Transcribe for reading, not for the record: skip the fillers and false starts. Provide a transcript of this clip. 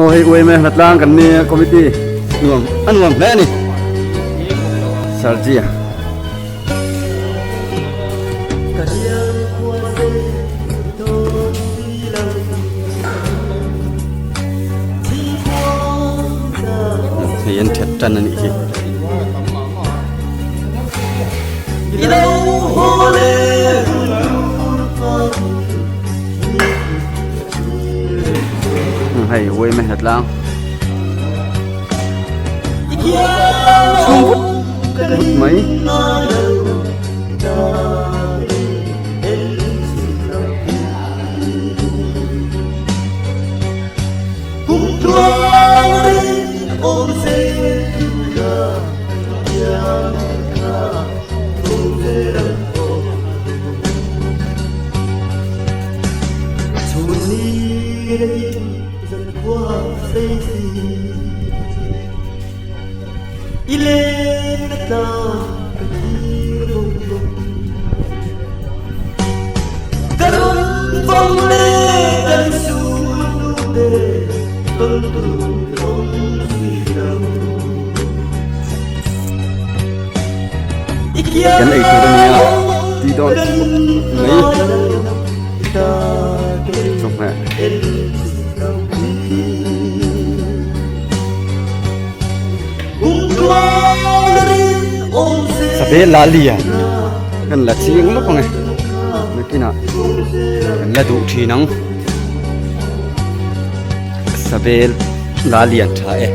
Aw hei uaime hnatlang kan nia committee nuam a nuam hle a ni Sarji a. Hei an that tan a nih hi. Hei uaime hnatlang. Chhung vut vut mai. Kan ei tur a nia tih dawn mai chawhmeh. Sabe la lian kan la chiang lawk ang e nakinah kan la duh thin ang sabe la lian tha e.